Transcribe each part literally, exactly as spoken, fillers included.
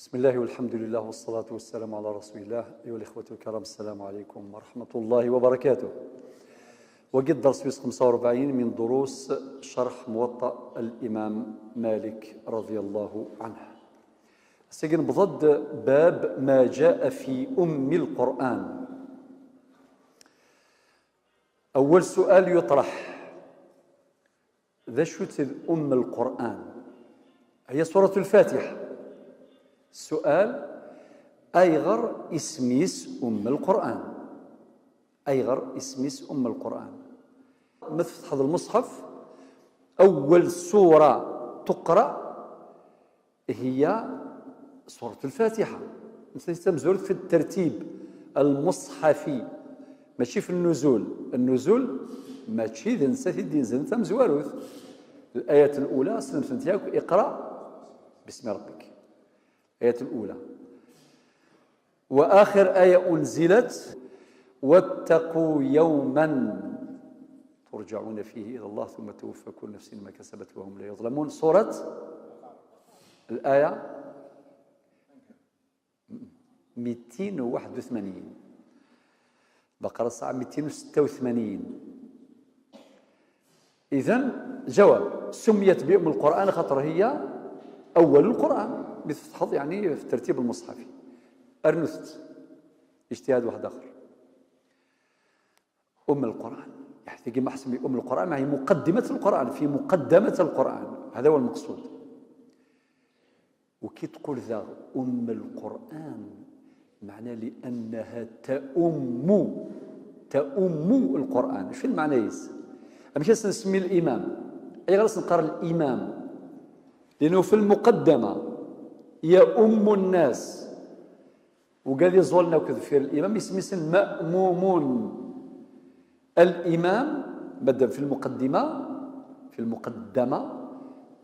بسم الله والحمد لله والصلاة والسلام على رسول الله. أيها الإخوة الكرام، السلام عليكم ورحمة الله وبركاته. وقد درس خمسة وأربعين من دروس شرح موطأ الإمام مالك رضي الله عنه. سجن بضد باب ما جاء في أم القرآن. أول سؤال يطرح: d acu-tt أم القرآن؟ هي سورة الفاتحة. السؤال: أيغر اسميس أم القرآن؟ أيغر اسميس أم القرآن؟ ما تفتح هذا المصحف، أول سورة تقرأ هي سورة الفاتحة. مثل تمزورت في الترتيب المصحفي، ماشي في النزول. النزول ماشي ذي نساتي دين زين تمزوروث. الآية الأولى سلمت ياك: اقرأ باسم ربك. الآية الأولى. وآخر آية أنزلت: واتقوا يوما ترجعون فيه إلى الله ثم توفى كل نفس ما كسبت وهم لا يظلمون. سورة، الآية ميتين وواحد وثمانين. بقرة الساعة ميتين وستة وثمانين. إذن جواب: سميت بأم القرآن خاطر هي أول القرآن، بتتحفظ يعني في الترتيب المصحفي. أرنثت اجتهاد واحد آخر. أم القرآن، يعني تجي محسن أم القرآن، ما هي مقدمة القرآن، في مقدمة القرآن، هذا هو المقصود. وكي تقول ذا أم القرآن، معناه لأنها تأم، تأم القرآن. شو المعنى يس؟ أمشي نسمي الإمام، أي غير نقر الإمام، لأنه في المقدمة يأم الناس. وقال يزول ناكد في الإمام اسم اسم مأمومون. الإمام، مادام في المقدمة، في المقدمة،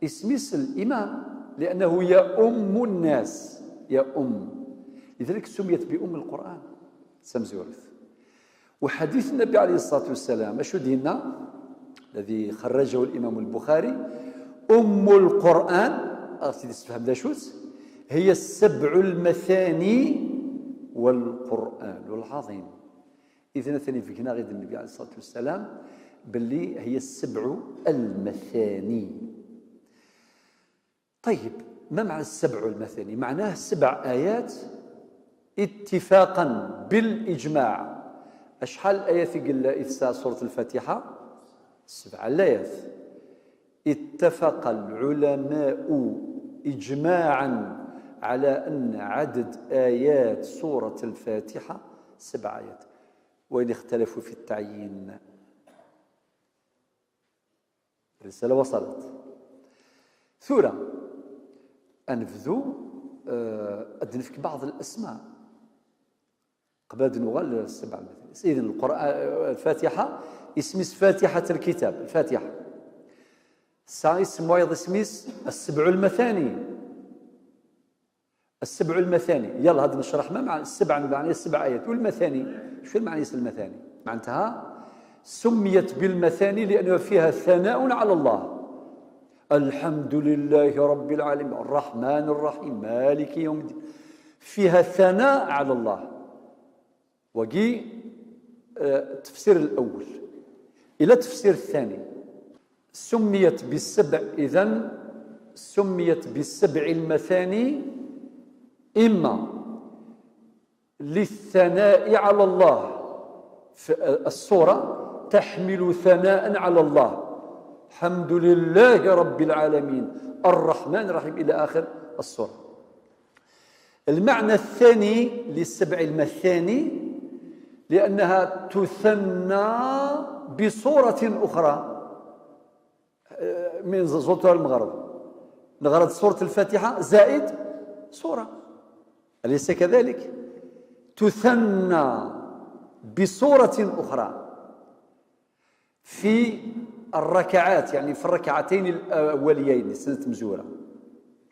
اسميس الإمام، لأنه يؤم الناس، يؤم. لذلك سميت بأم القرآن، سمزورث. وحديث النبي عليه الصلاة والسلام، أشو دينا؟ الذي خرجه الإمام البخاري: أم القرآن، أغسل تفهم ذا شوت، هي السبع المثاني والقرآن العظيم. إذن ثاني فيكنا غير النبي عليه الصلاة والسلام باللي هي السبع المثاني. طيب، ما معنى السبع المثاني؟ معناه سبع آيات اتفاقا بالإجماع. أشحال آيات قل إتساع سورة الفاتحة؟ سبع آيات. اتفق العلماء إجماعا على أن عدد آيات سورة الفاتحة سبع آيات، وإن اختلفوا في التعيين. الرسالة وصلت. ثورة، أنفذو، آه، أدنفك بعض الأسماء. قبل نغال السبع المثاني. إذن القرآن، الفاتحة، اسميس فاتحة الكتاب، الفاتحة. سا اسم وايض اسميس السبع المثاني. السبع المثاني. يلا، هذا نشرح ما معنى السبع، معنى السبع آيات. والمثاني، شو المعنى المثاني؟ معناتها سميت بالمثاني لأنه فيها ثناء على الله. الحمد لله رب العالمين، الرحمن الرحيم، مالك يوم الدين. فيها ثناء على الله. وقي، آه، التفسير الأول. إلى التفسير الثاني، سميت بالسبع، إذن سميت بالسبع المثاني إما للثناء على الله، ف-، السورة تحمل ثناء على الله، الحمد لله رب العالمين، الرحمن الرحيم، إلى آخر السورة. المعنى الثاني للسبع المثاني لأنها تثنى بصورة أخرى. آه، من زوتها المغرب نغرد سورة الفاتحة زائد سورة، أليس كذلك؟ تثنى بصورة أخرى في الركعات، يعني في الركعتين الأوليين، سنة مزورة.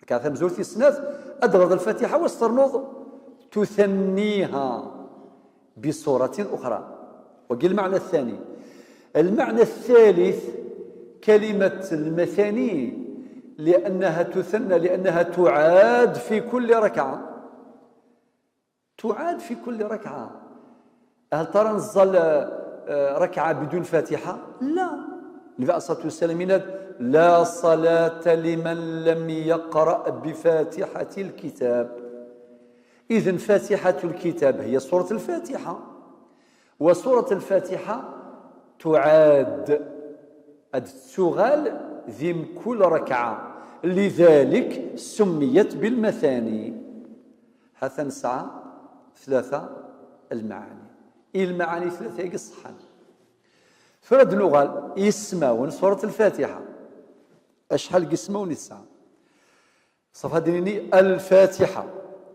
ركعة مزورة في السنة، أدرد الفاتحة واسترنوض تثنيها بصورة أخرى. وقال المعنى الثاني. المعنى الثالث، كلمة المثاني لأنها تثنى، لأنها تعاد في كل ركعة. تعاد في كل ركعة. هل ترى نزل، آه، ركعة بدون فاتحة؟ لا. النبي عليه الصلاة والسلام يناد: "لا صلاة لمن لم يقرأ بفاتحة الكتاب". إذن فاتحة الكتاب هي سورة الفاتحة، وسورة الفاتحة تعاد، ad tettuɣal di mkul ركعة، لذلك سميت بالمثاني. Ha-t-a nesɛa tlata lmaɛani. I lmaɛani tlata-agi ṣeḥḥan. Tura ad nuɣal i yismawen n surat Lfatiḥa. Acḥal n yismawen i tesɛa? Ṣṣaf ad d-nini Lfatiḥa,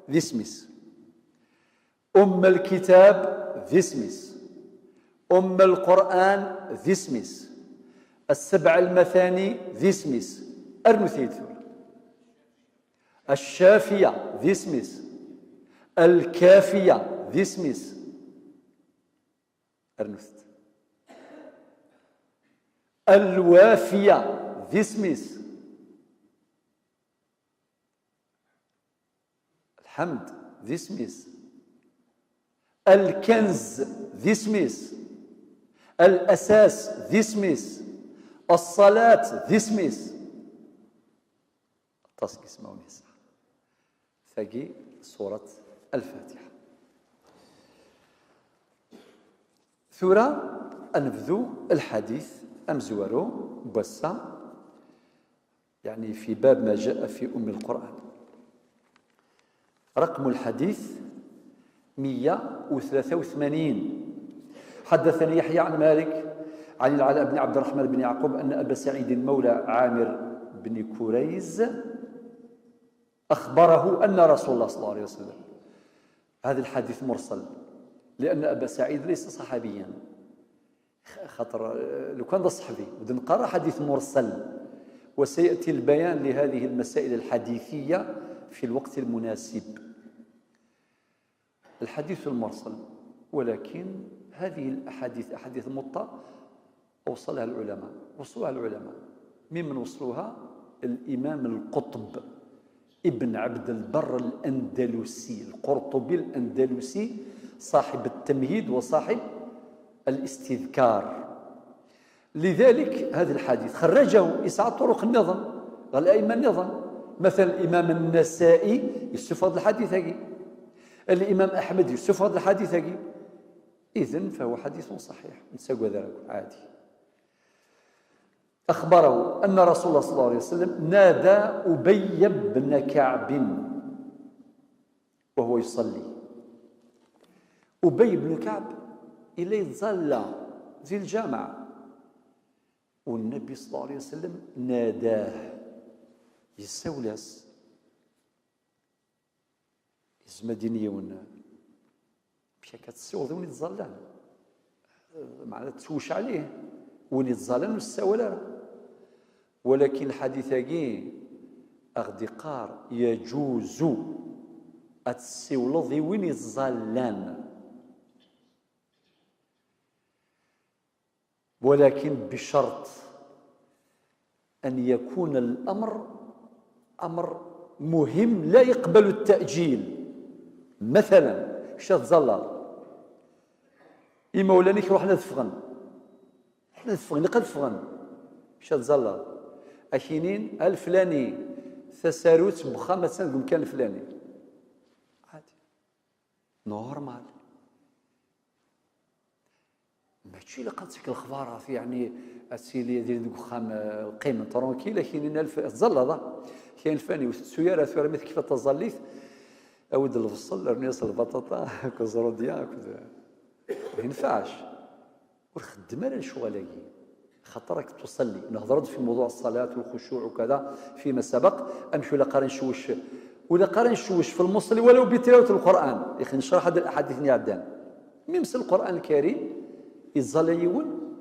d isem-is. Umm Lkitab, d isem-is. Umm Lqur'an, d isem-is. Ssebɛ Lmathani, d isem-is. Rnut-iyi-d tura. Ccafiya, d isem-is. Lkafiya, d isem-is. Rnut-t. Lwafiya, d isem-is. Lḥemd, d isem-is. Lkenz, d isem-is. Lasas, d isem-is. Ṣṣalat, d isem-is. Aṭas n yismawen i yesɛa. Tagi surat Lfatiḥa. Tura ad nebdu lḥadit amezwaru n wass-a, يعني في باب ما جاء في أم القرآن. رقم الحديث مية وثلاثة وثمانين. حدثني يحيى عن مالك عن العلاء بن عبد الرحمن بن يعقوب أن أبا سعيد مولى عامر بن كريز أخبره أن رسول الله صلى الله عليه وسلم. هذا الحديث مرسل، لأن أبا سعيد ليس صحابيا. خاطر، آه، لو كان ده صحابي، ودنقرا حديث مرسل، وسيأتي البيان لهذه المسائل الحديثية في الوقت المناسب. الحديث المرسل، ولكن هذه الأحاديث، أحاديث الموطأ، أوصلها العلماء، وصلوها العلماء. ممن وصلوها؟ الإمام القطب ابن عبد البر الأندلسي، القرطبي الأندلسي، صاحب التمهيد وصاحب الاستذكار. لذلك هذا الحديث خرجه، يسعى طرق النظم، الأئمة النظم. مثلا الإمام النسائي يسفض الحديث هاكي، الإمام أحمد يسفض الحديث هاكي. إذن فهو حديث صحيح، نساقو ذلك عادي. أخبره أن رسول الله صلى الله عليه وسلم نادى أبي بن كعب وهو يصلي. أبي بن كعب إلى يتزلى في الجامع، والنبي صلى الله عليه وسلم ناداه، يسولاس. يسمى دين يون. مشى كتسوض وين يتزلان. معنى تسوش عليه. وين يتزلان والسوال. ولكن الحديث هاكي أغدقار يجوز أتسولض وين يتزلان. ولكن بشرط أن يكون الأمر أمر مهم لا يقبل التأجيل. مثلا، شاد زلال، إما ولا نيك روحنا دفغن، حنا دفغن، قد دفغن، شاد زلال، أكينين الفلاني، تساروت بخامة سنة مكان الفلاني. عادي. نورمال. ماشي الا قالت لك الاخبارات، يعني، اسيلي دير ديك وخام، آه، قيم ترونكيل، كاينين الف تزلط. كاين الفاني وتسويا راه ثورة مثل كيف تزليت. أود البصل، الرنيس، البطاطا، كزروديا، كذا. ما ينفعش. والخدمة للشغل هاكي. خاطرك تصلي، نهضرت في موضوع الصلاة والخشوع وكذا فيما سبق. أمشي ولا قارن شوش، ولا قارن شوش في المصلي ولو بتلاوة القرآن. يا أخي، نشرح هذه الأحاديث اللي عدان. ميمس القرآن الكريم يزال يون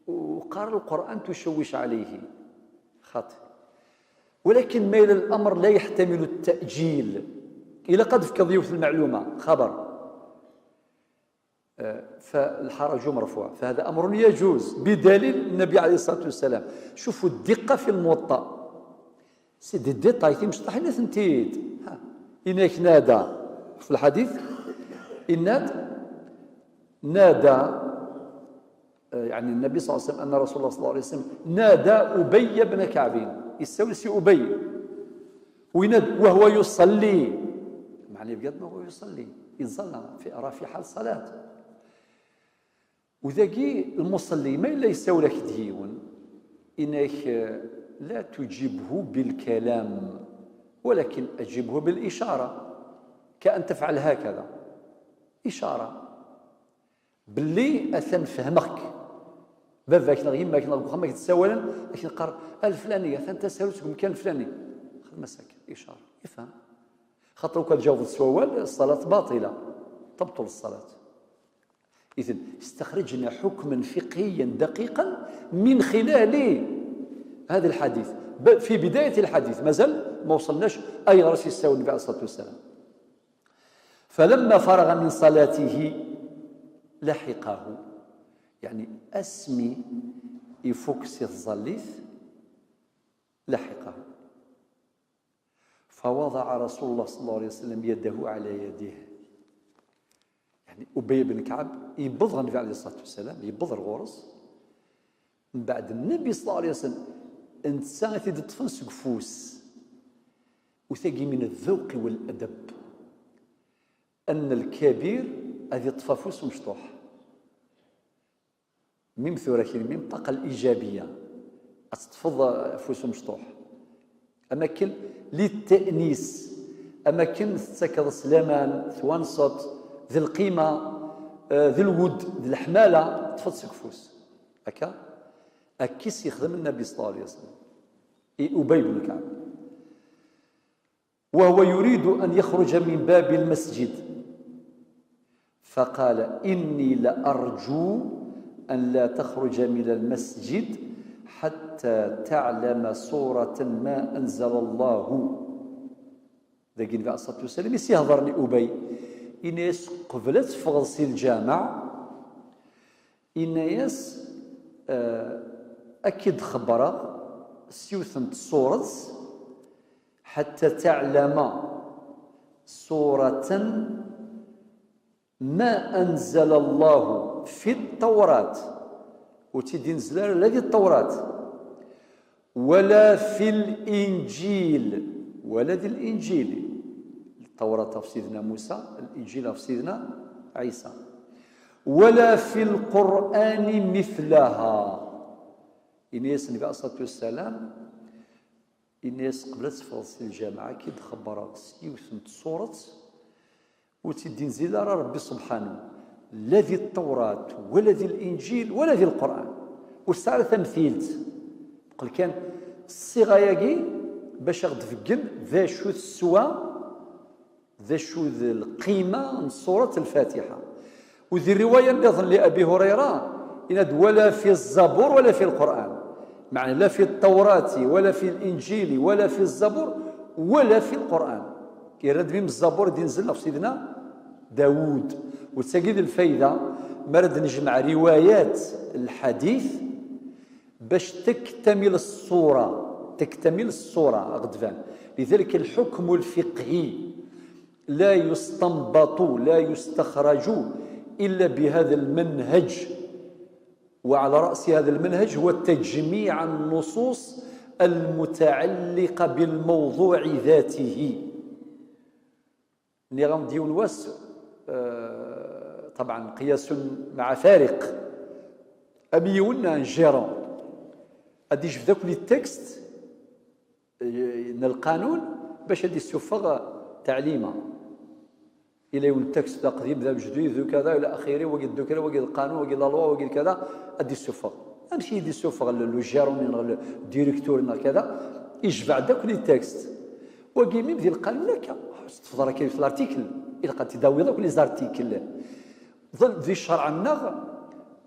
وقارن القرآن تشوش عليه. خاطئ. ولكن ما إلى الأمر لا يحتمل التأجيل. إلا قد فكض يوث المعلومة خبر، آه، فالحرج مرفوع، فهذا أمر يجوز بدليل النبي عليه الصلاة والسلام. شوفوا الدقة في الموطأ. C'est des détails, timecṭaḥin i tent-id. Ha. Yenna-k nada. في الحديث, yenna-d, nada, eh, يعني النبي صلى الله عليه وسلم, أن رسول الله صلى الله عليه وسلم نادى أبي بن كعب. Yessawel si Ubay. Yenna-d, وهو يصلي. Meɛna yebga-d وهو يصلي. Yeẓẓalla, fi, rah fi ḥal ṣṣalat. U dagi, lmuṣalli, ma yella yessawel-ak-d yiwen, yenna-k, لا تجبه بالكلام، ولكن أجبه بالإشارة، كأن تفعل هكذا، إشارة، belli atan fehmeɣ-k. Baba-k neɣ yemma-k neɣ deg uxxam-ak d-ssawalen, ad k-neqqar, a leflani, atan tasarut deg umkan leflani. Xdem-as akka, إشارة, yefhem. Xaṭer ukan tjawbeḍ s wawal, ṣṣalat baṭila, تبطل الصلاة. إذن استخرجنا حكما فقهيا دقيقا من خلال هذا الحديث، ب-، في بداية الحديث، مازال ما وصلناش أي غرس يستوي النبي عليه الصلاة والسلام. فلما فرغ من صلاته لحقه، يعني asmi ifuk si tẓallit, لحقه. فوضع رسول الله صلى الله عليه وسلم يده على يده. يعني Ubay ibn Kɛab yewweḍ ɣer Nnbi ɛalayhi ṣṣalatu wassalam, yewweḍ ɣer ɣur-s. Mbeɛd Nnbi ṣalla Llahu ɛalayhi wa sallam, netta i t-id-ṭṭfen seg ufus. U tagi min الذوق والأدب. أن الكبير ad iṭṭef afus umecṭuḥ. Même tura kini, même الطاقة الإيجابية, ad teṭṭfeḍ afus umecṭuḥ. Am akken للتأنيس, am akken tettakeḍ-as laman, twanseḍ, d lqima, eh, d lwudd, d leḥmala, teṭṭfeḍ seg ufus. Akka? Akka i s-yexdem Nnbi ṣalla Llahu ɛalayhi wa sallam i Ubay ibn Kɛab. وهو يريد أن يخرج من باب المسجد، فقال: إني لأرجو أن لا تخرج من المسجد حتى تعلم سورة ما أنزل الله. Dagi Nnbi ɛalayhi ṣṣalatu wassalam i s-ihedṛen i Ubay, yenna-yas: qbel ad teffɣeḍ si lǧameɛ, yenna-yas, eh, ad k-id-xebbreɣ s yiwet n tsuret, حتى تعلم سورة ما أنزل الله في التوراة, ur tt-id-inzel ara la di Ṭṭawrat, ولا في الإنجيل, wala di Linǧil. Ṭṭawrat ɣef Sidna Musa, Linǧil ɣef Sidna Ɛisa. ولا في القرآن مثلها. Ini-as Nnbi ɛalayhi ṣṣalatu wassalam, ini-as: qbel ad teffɣeḍ si lǧameɛ, ad k-id-xebbreɣ s yiwet n tsuret ur tt-id-inzil ara Rebbi subḥanu, la di Ṭṭawrat, wala di Linǧil, wala di Lqur'an. Ur tesɛi ara tamtilt. Muqel kan ṣṣiɣa-yagi bac a ɣ-d-beggen d acu-t sswa, d acu d lqima n surat Lfatiḥa. U di riwaya nniḍen li Abi Hurayra, yenna-d: ولا في الزبور ولا في القرآن. Meɛna, la fi Ṭṭawrati, wala fi Linǧili, wala fi Zzabur, wala fi Lqur'an. Yerra-d mim Zzabur i d-inzel ɣef Sidna Dawud. U d tagi d lfayda, mi ara d-nejmeɛ riwayat lḥadit, bac تكتمل الصورة, تكتمل الصورة, a ɣ-d-tban. لذلك الحكم الفقهي لا يستنبط، لا يستخرج إلا بهذا المنهج، وعلى رأس هذا المنهج هو تجميع النصوص المتعلقة بالموضوع ذاته. Nniɣ-am-d yiwen wass, eh, طبعا قياس مع فارق, am yiwen n gérant, ad d-ijbed akk les textes, eh, n lqanun bac ad d-isuffeɣ teɛlima. Ila yiwen texte d aqdim, d amejdid, d ukada, ila axiri, wagi d ddukla, wagi d lqanun, wagi d la loi, wagi d kada, ad d-isuffeɣ. Amek i d-isuffeɣ le, le gérant neɣ le directeur neɣ kada? Ijbeɛ-d akk les textes. Wagi mim di lqanun akka, teṭṭfeḍ ara kan l'article, ilaq ad t-id-tawiḍ akk les articles. Ḍel di ccṛeɛ-nneɣ,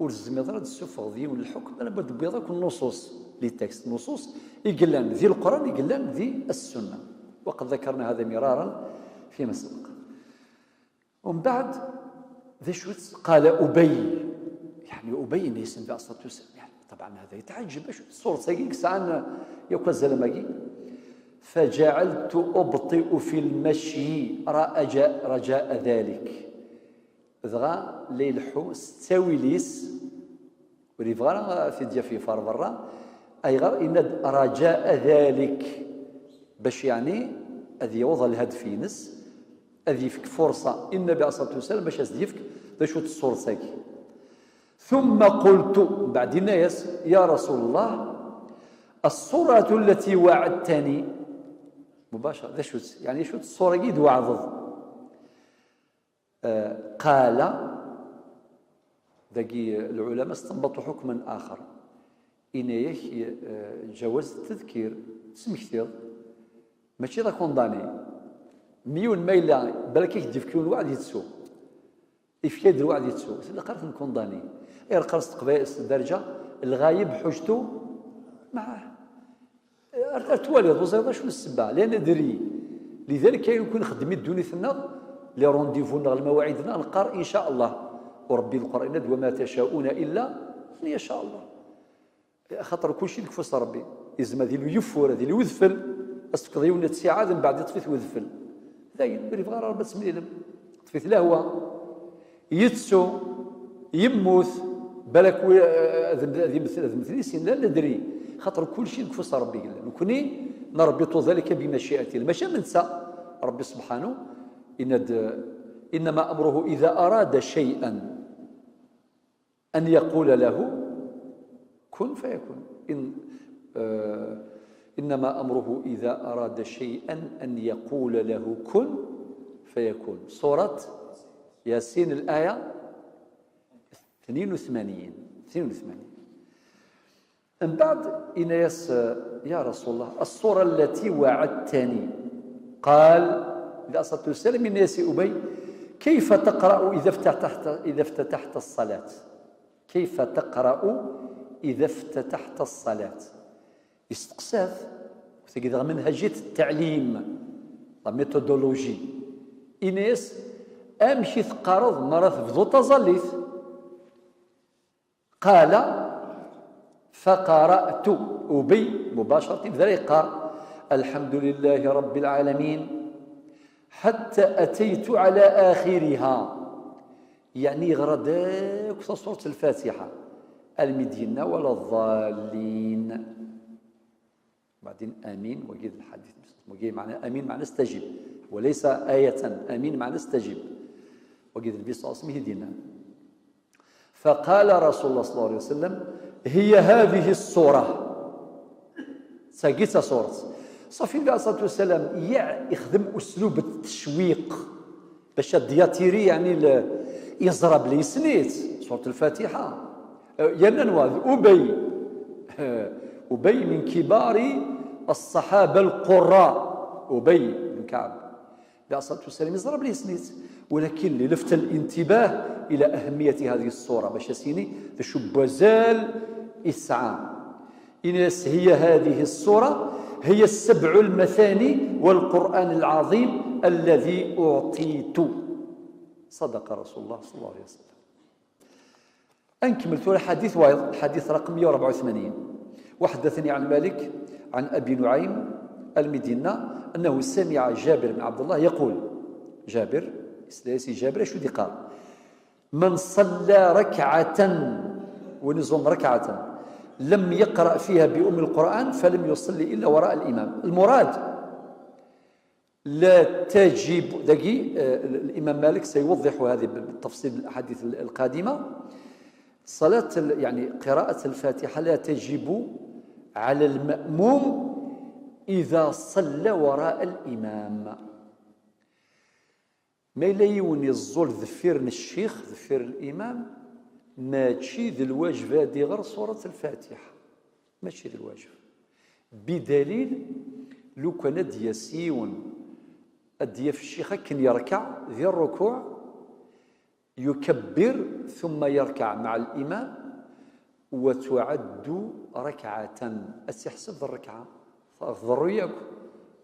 ur tezmireḍ ara ad d-tessufɣeḍ yiwen lḥukm, alamma d-tewwiḍ akk nnuṣuṣ, les textes, nnuṣuṣ i yellan di Leqran, i yellan di Ssunna. وقد ذكرنا هذا مرارا فيما سبق. Umbeɛd, d acu-tt? قال أبي. Yeɛni Ubay yenna-yas Nnbi ɛalayhi ṣṣalatu wassalam, yeɛni, ṭebɛen, hada yetɛeǧǧeb, acu ṣṣuret-agi i yesɛan yakk azal am wagi? فجعلت أبطئ في المشي رجاء, رجاء ذلك. Dɣa la ileḥḥu s ttawil-is, ur yebɣi ara ad t-id-yaf yeffeɣ berra. Ayɣer? Yenna-d رجاء ذلك, bac yeɛni ad yaweḍ ɣer lhadef-ines, ad yefk furṣa i Nnabi عليه الصلاة والسلام bac ad as-d-yefk d acu-tt ṣṣuṛt-agi. ثم قلت, mbeɛd yenna-yas, يا رسول الله, الصورة التي وعدتني. مباشرة, d acu-tt? Yeɛni, acu-tt ṣṣuṛa-agi i d-tweɛdeḍ? آه، قال, dagi, العلماء استنبطوا حكما آخر. Yenna-yak, آه, جواز التذكير, tesmektiḍ, mačči d akundani. Mi yiwen ma yella, balak ad k-d-yefk yiwen lweɛd, yettu. Yefka-d lweɛd, yettu. Tella qqar-it nkundani. Ayɣer qqaren s teqbaylit, s tderǧa, الغايب حجة معه. Ar, ar twaliḍ, ur ẓriḍ acu n ssebba. لا ندري. لذلك ayen akk i nxeddem i ddunit-nneɣ, les rendez-vous-nneɣ, lmawaɛid-nneɣ, neqqar إن شاء الله. U Ṛebbi Lqur'an yenna-d, وما تشاءون إلا أن يشاء الله. Axaṭer kulci deg ufus n Ṛebbi. Yezmer ad yili uyeffur, ad yili udfel, ad s-tefkeḍ yiwen n ttiɛad, mbeɛd yeṭṭef-it udfel. Dayen, ur yebɣi ara Ṛebbi ad temlilem. Yeṭṭef-it lehwa, yettu, yemmut, balak wi-, ad, ad yemmet, ad mmten i sin, لا ندري. Xaṭer kulci deg ufus n Ṛebbi yella. Nekni نربط ذلك بمشيئته. Maca ma netta, Ṛebbi subḥanu, yenna-d, إنما أمره إذا أراد شيئا أن يقول له كن فيكون. إن، آه، إنما أمره إذا أراد شيئا أن يقول له كن فيكون. سورة ياسين, الآية اثنين وثمانين. اثنين وثمانين. Mbeɛd, yenna-yas, يا رسول الله, الصورة التي وعدتني. قال, عليه الصلاة والسلام, yenna-yas i Ubay, كيف تقرأ إذا افتتحت, إذا افتتحت الصلاة؟ كيف تقرأ إذا افتتحت الصلاة؟ Yesteqsa-t, tagi dɣa منهجية التعليم, la méthodologie. Yenna-yas, amek i teqqareḍ mi ara tebduḍ taẓallit? قال: فقرأت. Ubay مباشرة يبدا يقرأ: الحمد لله رب العالمين حتى أتيت على آخرها. يعني يقرأ داك سورة الفاتحة. المدينة ولا الضالين. بعدين آمين، وجد الحديث. وجد معنى آمين معنى استجب، وليس آية. آمين معنى استجب. وجد النبي صلى الله عليه وسلم يهدينا. فقال رسول الله صلى الله عليه وسلم: هي هذه الصورة. Tagi d taṣuṛt. Ṣafi, Nnbi عليه الصلاة والسلام, yeɛ-, ixdem uslub n ttecwiq, bac ad d-yatiri, yeɛni, l-, yeẓra belli yessen-itt, suṛt Lfatiḥa. Eh, yerna anwa? D Ubay. Eh, Ubay من كبار الصحابة القراء. Ubay bin Kaɛb. Nnbi عليه الصلاة والسلام yeẓra belli yessen-itt, ولكن للفت الانتباه إلى أهمية هذه الصورة, bac ad as-yini d acu n wazal i tesɛa. Yenna-yas: هي هذه الصورة، هي السبع المثاني والقرآن العظيم الذي أعطيت. صدق رسول الله صلى الله عليه وسلم. Ad nkemmel tura ḥadit wayeḍ, ḥadit raqem مية وأربعة وثمانين. وحدثني عن مالك عن أبي نعيم المدينة أنه سمع جابر بن عبد الله يقول, Jabir, yesla-yas i Jabir, acu d-yeqqar: من صلى ركعة, win iẓumen ركعة, لم يقرأ فيها بأم القرآن فلم يصل إلا وراء الإمام. المراد لا تجب, dagi, eh, الإمام مالك سيوضح هذه بالتفصيل بالأحاديث القادمة. صلاة ال-, يعني قراءة الفاتحة لا تجب على المأموم إذا صلى وراء الإمام. Ma yella yiwen yeẓẓul deffir n ccix, deffir n limam, mačči d lwajeb ad iɣer surat Lfatiḥa. Mačči d lwajeb. Bidalil, lukan ad d-yas yiwen, ad d-yaf ccix akken yerkeɛ di rrukuɛ, يكبر ثم يركع مع الإمام وتعد ركعة. Ad tt-iḥseb d rrekɛa. Tḍerru yakk.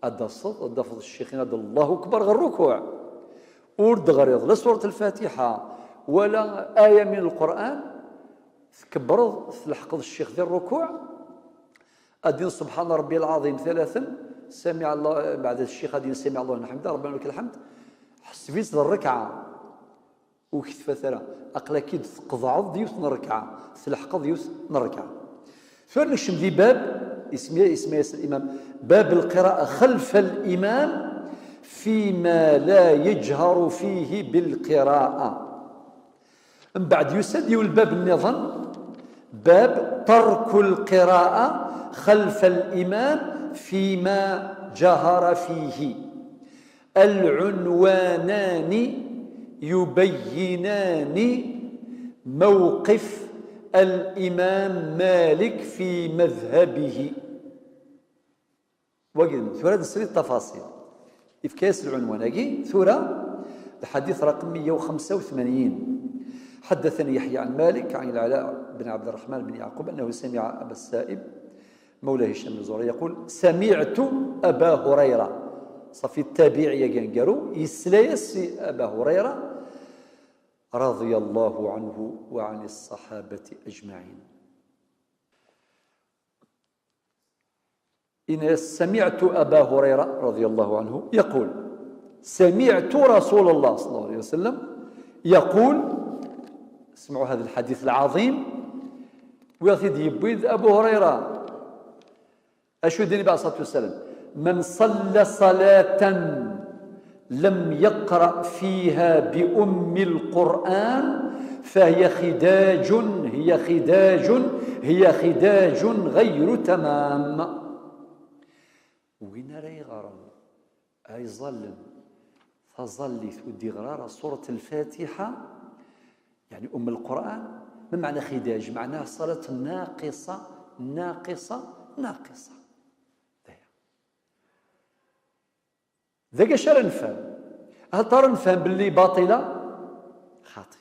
Ad d-taseḍ, ad d-tafeḍ ccix yenna-d الله أكبر ɣer rrukuɛ. Ur d-ɣriḍ la surat Lfatiḥa, wala aya min Lqur'an, tkebbreḍ, tleḥqeḍ ccix di rrukuɛ, ad d-tiniḍ سبحان ربي العظيم ثلاثا, Sami Allah, بعد الشيخ هذه سمع الله لمن حمده، ربنا لك الحمد. Ḥseb-itt d rrekɛa. Ur k-tfat ara. Aql-ak-id tqeḍɛeḍ yiwet n rrekɛa, tleḥqeḍ yiwet n rrekɛa. Tura nekcem di bab, isem-, isem-as الإمام باب القراءة خلف الإمام فيما لا يجهر فيه بالقراءة. Mbeɛd yusa-d yiwen lbab nniḍen, باب ترك القراءة خلف الإمام فيما جهر فيه. العنوانان يبينان موقف الإمام مالك في مذهبه. Wagi, tura ad nsel i ttafaṣil. Yefka-yas lɛunwan-agi, tura, lḥadit raqem meyya u xemsa u tmanyin. حدثني يحيى عن مالك عن العلاء بن عبد الرحمن بن يعقوب أنه سمع أبا السائب مولى هشام بن زهرة يقول: سمعت أبا هريرة. Ṣafi, ttabiɛi-agi aneggaru, yesla-yas i Aba Hurayra, رضي الله عنه وعن الصحابة أجمعين. Yenna-yas: سمعت أبا هريرة رضي الله عنه يقول: سمعت رسول الله صلى الله عليه وسلم يقول. اسمعوا هذا الحديث العظيم. Wi ɣ-t-id-yewwin Abu Hurayra. Acu i d-yenna Nnbi عليه الصلاة والسلام: من صلى صلاة لم يقرأ فيها بأم القرآن فهي خداج، هي خداج، هي خداج غير تمام. Win ara yeɣren, ay ẓallen, taẓallit ur d-yeɣra ara surat Lfatiḥa, yeɛni Umm Lqur'an, ma meɛna xidaj? Meɛna ṣalat naqisa, naqisa, naqisa. D aya. D agi acu ara nefhem. Hal tara nefhem belli baṭila? Xaṭi.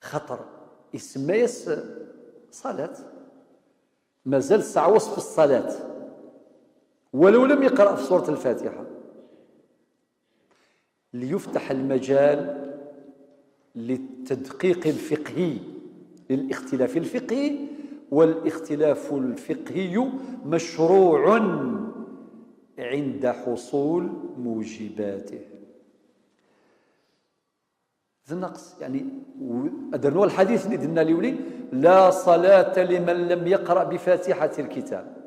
Xaṭer isemma-yas ṣalat. Mazal tesɛa wasf ṣṣalat. Walaw lam yeqra fi surat Lfatiḥa. ليفتح المجال للتدقيق الفقهي، للاختلاف الفقهي، والاختلاف الفقهي مشروع عند حصول موجباته. D nnaqs, yeɛni, ad rnuɣ lḥadit-nni d-nenna liwli: لا صلاة لمن لم يقرأ بفاتحة الكتاب.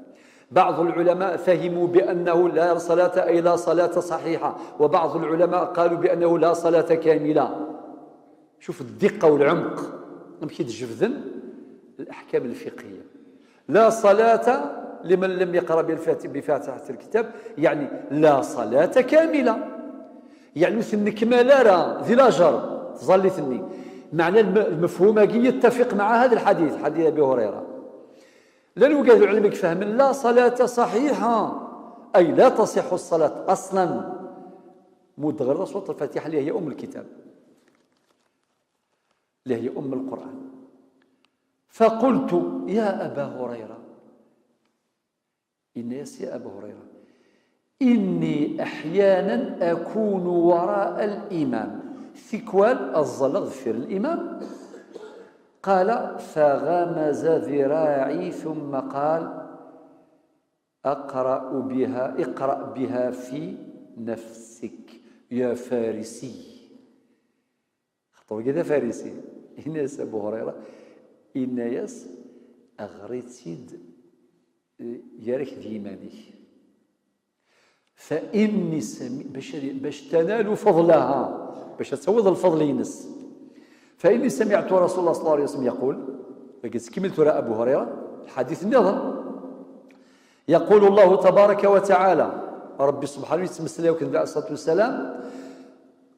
بعض العلماء فهموا بأنه لا صلاة، أي لا صلاة صحيحة، وبعض العلماء قالوا بأنه لا صلاة كاملة. شوف الدقة والعمق، amek i d-jebden الأحكام الفقهية. لا صلاة لمن لم يقرأ بالفات-، بفاتحة الكتاب، يعني لا صلاة كاملة. يعني ur tennekmal ara di lajer tẓallit-nni. Meɛna lm-, lmefhum-agi yettafiq مع هذا الحديث, حديث أبي هريرة. Llan wigad n lɛilm i ifehmen لا صلاة صحيحة، أي لا تصح الصلاة أصلا. Mu d-teɣriḍ surat Lfatiḥa اللي هي أم الكتاب، اللي هي أم القرآن. فقلت: يا أبا هريرة، Yenna-yas: يا أبا هريرة، إني أحيانا أكون وراء الإمام. Tikwal ad ẓẓalleɣ deffir l'imam. قال: فغمز ذراعي ثم قال: اقرأ بها، اقرأ بها في نفسك يا فارسي. Xaṭer wagi d afarisi. Yenna-yas Abu Hurayra, yenna-yas: Ɣer-itt-id, eh, gar-ak d yiman-ik. فإني سمع-، باش, باش تنالوا فضلها, باش ad tawiḍ lfeḍl-ines. فإني سمعت رسول الله صلى الله عليه وسلم يقول, dagi tettkemmil tura Abu Hurayra, lḥadit nniḍen. يقول الله تبارك وتعالى, Ṛebbi subḥanahu yettmeslay akken عليه الصلاة والسلام: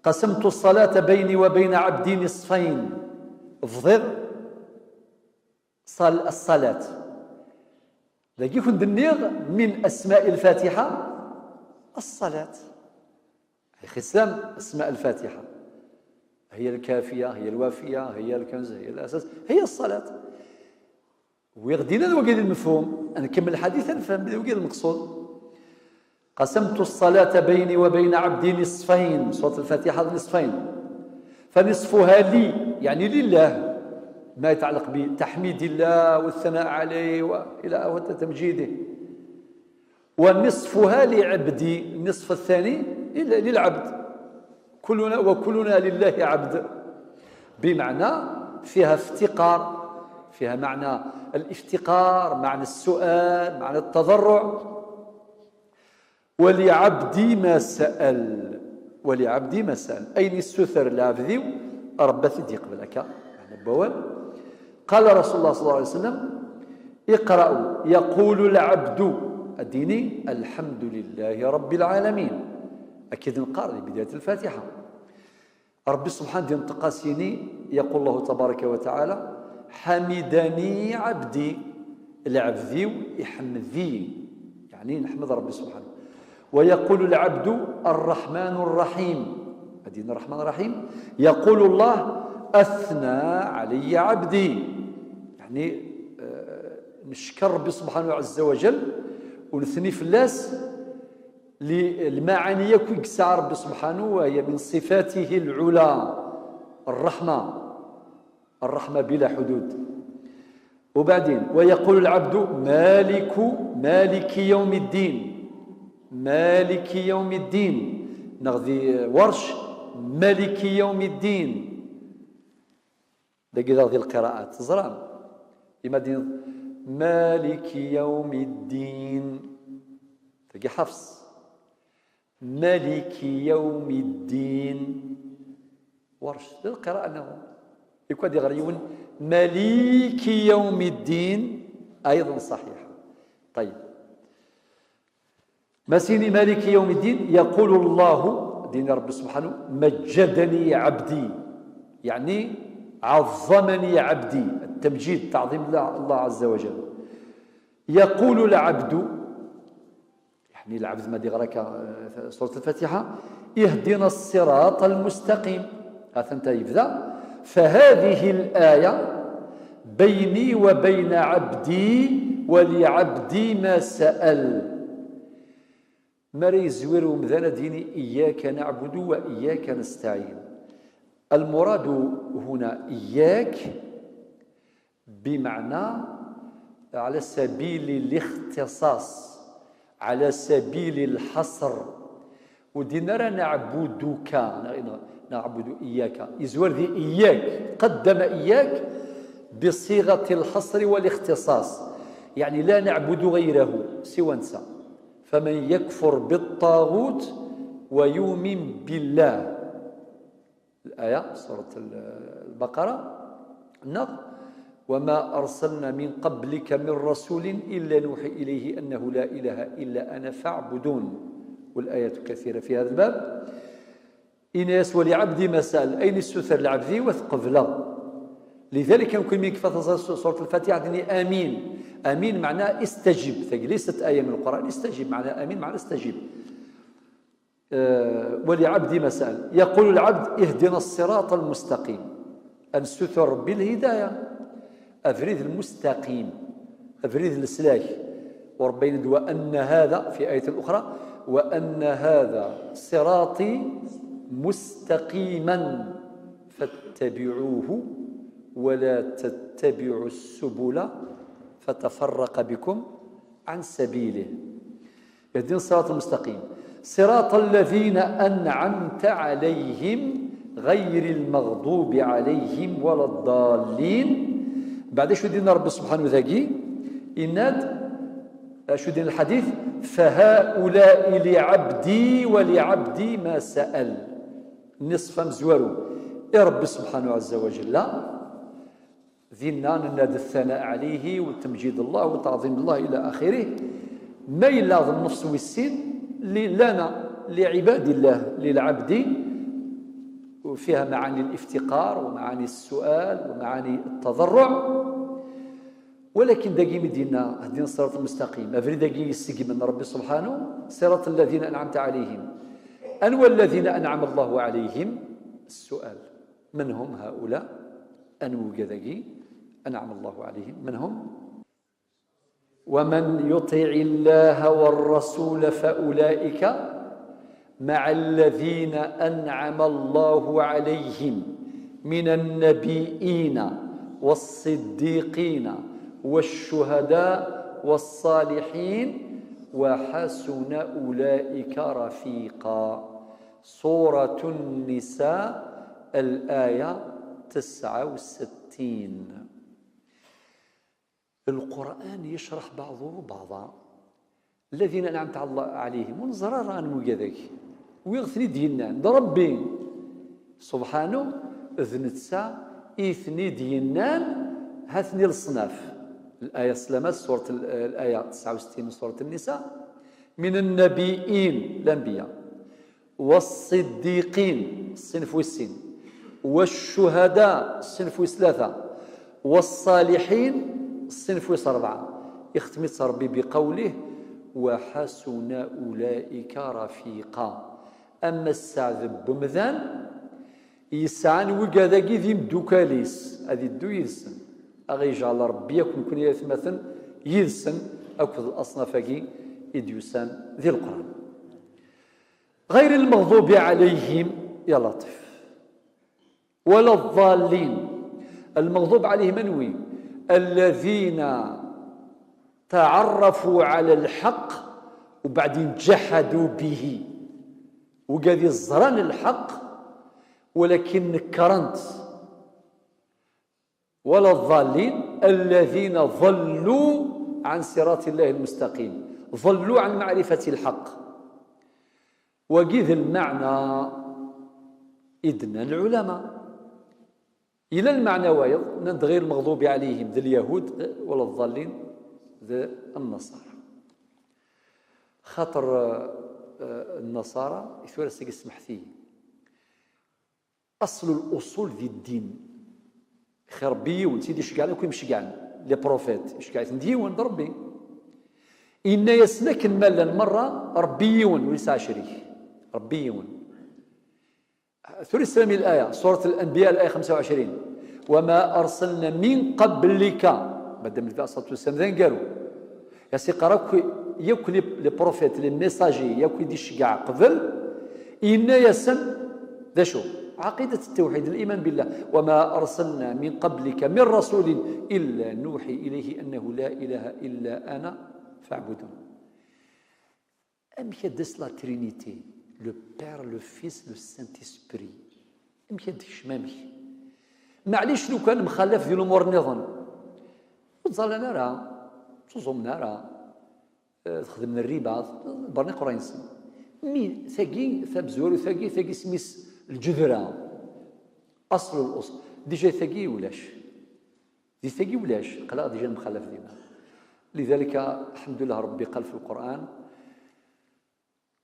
قسمت الصلاة بيني وبين عبدي نصفين. Bḍiɣ ṣal-, ṣṣalat. Dagi i kent-d-nniɣ من أسماء الفاتحة الصلاة. Ixisam أسماء الفاتحة. هي الكافية، هي الوافية، هي الكنز، هي الأساس، هي الصلاة. Wwiɣ-d inan wagi d lmefhum. Ad nkemmel lḥadit, ad nefhem wagi d lmeqṣud. قسمت الصلاة بيني وبين عبدي نصفين. Surat Lfatiḥa d نصفين. فنصفها لي, يعني لله. ما يتعلق بتحميد الله والثناء عليه وإلى آخره وتمجيده. ونصفها لعبدي، النصف الثاني لل-، للعبد. كلنا، وكلنا لله عبد، بمعنى فيها افتقار، فيها معنى الافتقار، معنى السؤال، معنى التضرع. ولعبدي ما سأل، ولعبدي ما سأل، أين الستر لعبدي، ربي يقبل هكا، معنى بوال. قال رسول الله صلى الله عليه وسلم: اقرأوا، يقول العبد، أديني، الحمد لله رب العالمين. أكيد نقار لبداية الفاتحة. ربي سبحانه دين تقاسيني، يقول الله تبارك وتعالى: حمدني عبدي، العبد يحمدي، يعني نحمد ربي سبحانه. ويقول العبد: الرحمن الرحيم، أديني الرحمن الرحيم، يقول الله: أثنى علي عبدي، يعني، آه، نشكر ربي سبحانه عز وجل ونثني فلاس للمعاني يكوي يسعى ربي سبحانه، وهي من صفاته العلى الرحمة، الرحمة بلا حدود. وبعدين: ويقول العبد مالك، مالك يوم الدين، مالك يوم الدين. نغذي ورش: ملك يوم الدين. داكي داغ ديال القراءات، تزرام. إما دين مالك يوم الدين. تاكي حفص. مالك يوم الدين. ورش، القراءة نظام. يكون دي غريون مالك يوم الدين، أيضًا صحيح. طيب. مسيني مالك يوم الدين، يقول الله، دين ربي سبحانه: مجدني عبدي، يعني عظمني عبدي، التمجيد، تعظيم الله، الله عز وجل. يقول العبد، يعني العبد ما ديغراك، آه، سورة الفاتحة: اهدنا الصراط المستقيم. هذا انت يبدأ: فهذه الآية بيني وبين عبدي ولعبدي ما سأل. ما راه يزوير ومذان ديني: إياك نعبد وإياك نستعين. المراد هنا إياك بمعنى على سبيل الاختصاص، على سبيل الحصر. ودينا راه نعبدك، نعبد إياك. يزوار ذي إياك، قدم إياك بصيغة الحصر والاختصاص، يعني لا نعبد غيره سوى نسى. فمن يكفر بالطاغوت ويؤمن بالله. الآية، سورة ال-، البقرة، نغ: وما أرسلنا من قبلك من رسول إلا نوحي إليه أنه لا إله إلا أنا فاعبدون. والآيات كثيرة في هذا الباب. إناس ولعبدي ما سأل، أين الستر العبدي وثقبله. لذلك يمكن من كفاية سورة الفاتحة ديني آمين. آمين معناه استجب، ليست آية من القرآن، استجب معناه آمين معناه استجب. آه، ولعبدي ما سأل. يقول العبد: اهدنا الصراط المستقيم. أن ستر بالهداية. أفريد المستقيم. أفريد السلاك. وربنا يقول: وأن هذا، في آية أخرى: وأن هذا صراطي مستقيما فاتبعوه ولا تتبعوا السبل فتفرق بكم عن سبيله. اهدنا الصراط المستقيم. صراط الذين أنعمت عليهم غير المغضوب عليهم ولا الضالين. بعد شو دينا ربي سبحانه ذاكي؟ إناد، شو دين الحديث؟ فهؤلاء لعبدي ولعبدي ما سأل. نصف مزوارو. يا ربي سبحانه عز وجل. دينا ننادي الثناء عليه وتمجيد الله وتعظيم الله إلى آخره. ما إلا هذا النص والسين ل-، لنا، لعباد الله، للعبد، وفيها معاني الافتقار ومعاني السؤال ومعاني التضرع. ولكن داكي مدينة هدينا الصراط المستقيم، أفري داكي يسقي من ربي سبحانه: صراط الذين أنعمت عليهم. أنو الذين أنعم الله عليهم؟ السؤال: من هم هؤلاء؟ أنو كذاكي أنعم الله عليهم؟ من هم؟ ومن يطع الله والرسول فأولئك مع الذين أنعم الله عليهم من النبيين والصديقين والشهداء والصالحين وحسن أولئك رفيقا. سورة النساء، الآية تسعة وستين. القرآن يشرح بعضه بعضا. الذين أنعمت على الله عليهم، ur neẓri ara anwa i d-yennan. Wi ɣ-ten-id-yennan? D Ṛebbi subḥanu, d netta i ten-id-yennan. Ha-ten-i leṣnaf. Laya s tlata, surat l-, laya tesɛa u settin n surat Nisa: من النبيين, lanbiya, والصديقين, ṣṣinf wis sin, والشهداء, ṣṣinf wis tlata, والصالحين, ṣṣinf wis ṛebɛa. Ixtem-itt Ṛebbi بقوله: وحسن أولئك رفيقا. Ama sseɛd n wemdan yesɛan wigad-agi d imeddukal-is, ad iddu yid-sen. Ad aɣ-yejɛel Ṛebbi akk nekkni ay atmaten yid-sen akked leṣnaf-agi i d-yusan di Leqran. غير المغضوب عليهم, ya Laṭif, ولا الضالين. المغضوب عليهم anwi? الذين تعرفوا على الحق وبعدين جحدوا به. Wigad i ẓran lḥeqq, walakin nekren-t. ولا الضالين، الذين ضلوا عن صراط الله المستقيم. ضلوا عن معرفة الحق. Wagi d lmeɛna i d-nnan lɛulama. Yella lmeɛna wayeḍ, nnan-d: غير المغضوب عليهم d Lyahud, ولا الضالين d Nnaṣara. Xaṭer, eh, Nnaṣara, i tura seg smeḥt-iyi. Aṣl ul-uṣul di ddin. Xi Ṛebbi yiwen, Sidi iceggɛen akk imceggɛen, les prophètes, iceggɛ-iten d yiwen, d Ṛebbi. Inna-yasen akken ma llan merra, Ṛebbi yiwen, ur yesɛi acrik. Ṛebbi yiwen. Tura islam i laya, surat Al-Anbiya, laya xemsa u ɛecrin: وما أرسلنا من قبلك. Madam Nabi alayhi ṣṣalatu wassalam d aneggaru. Yas iqqar akk, yakk les, les prophètes, les messagers, yakk i d-iceggeɛ qbel, yenna-yasen d acu? عقيدة التوحيد, الإيمان بالله. وما أرسلنا من قبلك من رسول إلا نوحي إليه أنه لا إله إلا أنا فاعبدون. Amek ad d-tas la Trinité, le Père, le Fils, le Saint-Esprit? Amek ad d-tekcem, amek? Maɛlic lukan mxalaf di lumuṛ nniḍen, ur ttẓallan ara, ur ttuẓumen ara, eh, xedmen rriba, berniq ur nsen. Mi tagi, tamezwarut-agi, tagi isem-is lǧedra, aṣl ul-uṣl. Déjà tagi ulac. Di tagi ulac, aql-aɣ déjà nemxalaf dinna. لذلك, الحمد لله, Ṛebbi qal fi Lqur'an,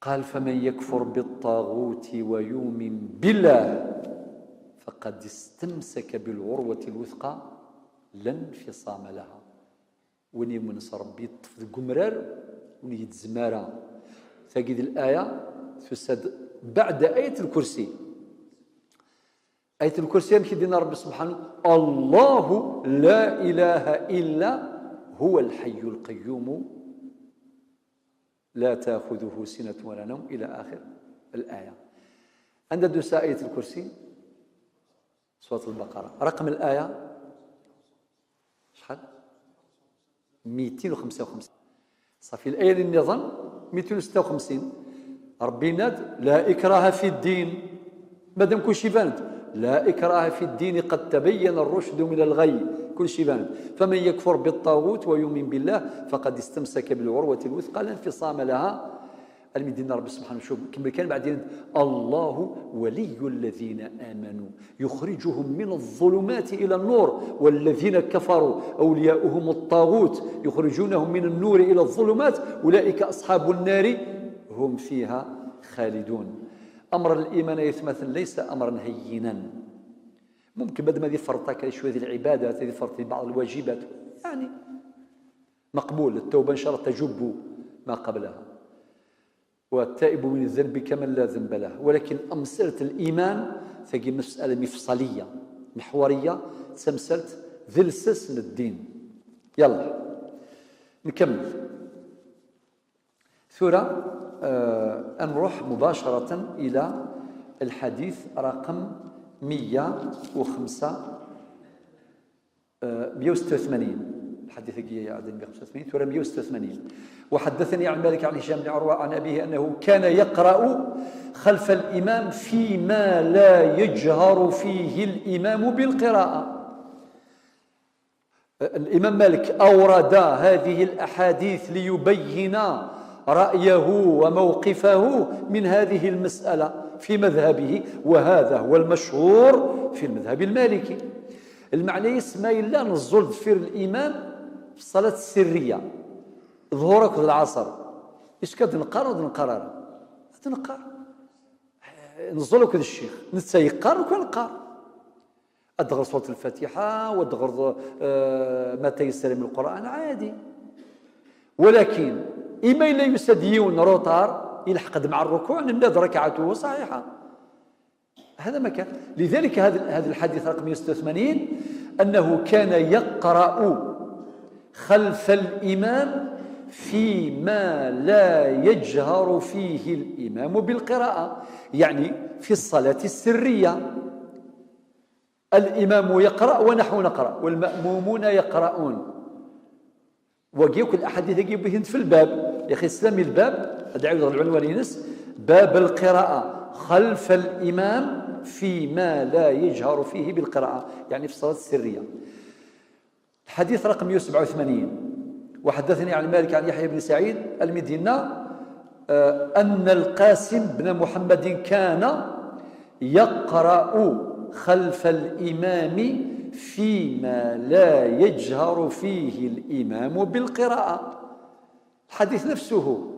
قال: فمن يكفر بالطاغوت ويؤمن بالله فقد استمسك بالعروة الوثقى لا انفصام لها. Win yumen s Ṛebbi yeṭṭef deg umrar, ur yezzem ara. Tagi d laya tusa-d بعد آية الكرسي. آية الكرسي amek i d-yenna Ṛebbi subḥanu: الله لا إله إلا هو الحي القيوم لا تأخذه سنة ولا نوم إلى آخر الآية. Anda d-tusa آية الكرسي؟ سورة البقرة. رقم الآية شحال؟ ميتين وخمسة وخمسين. صافي، الآية اللي نظن ميتين وستة وخمسين. Ṛebbi yenna-d: لا إكراه في الدين. Madam kulci iban-d: لا إكراه في الدين قد تبين الرشد من الغي. Kulci iban-d. فمن يكفر بالطاغوت ويؤمن بالله فقد استمسك بالعروة الوثقى لا انفصام لها. Almi d-yenna Ṛebbi subḥanu, cuf, kemmel kan, baɛdin: الله ولي الذين آمنوا يخرجهم من الظلمات إلى النور والذين كفروا أولياؤهم الطاغوت يخرجونهم من النور إلى الظلمات أولئك أصحاب النار هم فيها خالدون. أمر الإيمان, ay atmaten, ليس أمرا هينا. ممكن بعد ما يفرط هكا شوية العبادات, يفرط بعض الواجبات, يعني مقبول، التوبة إن شاء الله تجب ما قبلها. والتائب من الذنب كمن لا ذنب له. ولكن مسألة الإيمان, tagi مسألة مفصلية, محورية, d tamsalt, d lsas n ddin. يلا, نكمل. Tura, آه, نروح مباشرة إلى الحديث رقم مية وخمسة, آه, مية وستة وثمانين. الحديث يعدل مية وخمسة وثمانين، ثورة مية وستة وثمانين. وحدثني عن مالك عن هشام بن عروة عن أبيه أنه كان يقرأ خلف الإمام فيما لا يجهر فيه الإمام بالقراءة. الإمام مالك أورد هذه الأحاديث ليبين رأيه وموقفه من هذه المسألة في مذهبه، وهذا هو المشهور في المذهب المالكي. المعنى يسمى إلا نزول دفير الإمام في الصلاة السرية، ظهورك العصر، إيش كتنقر ونقرر؟ تنقر. نزول كذا الشيخ، نتا يقار وكان قار. أدغر سورة الفاتحة وأدغر آه، ما تيسر من القرآن عادي. ولكن إما إلا يسد يون روتار يلحق مع الركوع، نمداد ركعته صحيحة. هذا ما كان. لذلك هذا هذا الحديث رقم مية وستة وثمانين، أنه كان يقرأ خلف الإمام فيما لا يجهر فيه الإمام بالقراءة، يعني في الصلاة السرية. الإمام يقرأ ونحن نقرأ والمأمومون يقرؤون. وكيوك الأحاديث يجي بهن في الباب، يا أخي، اسلامي الباب، أدعي العنوان ينس، باب القراءة خلف الإمام فيما لا يجهر فيه بالقراءة، يعني في الصلاة السرية. الحديث رقم مية وسبعة وثمانين. وحدثني عن مالك عن يحيى بن سعيد المدينة، آه، أن القاسم بن محمد كان يقرأ خلف الإمام فيما لا يجهر فيه الإمام بالقراءة. الحديث نفسه،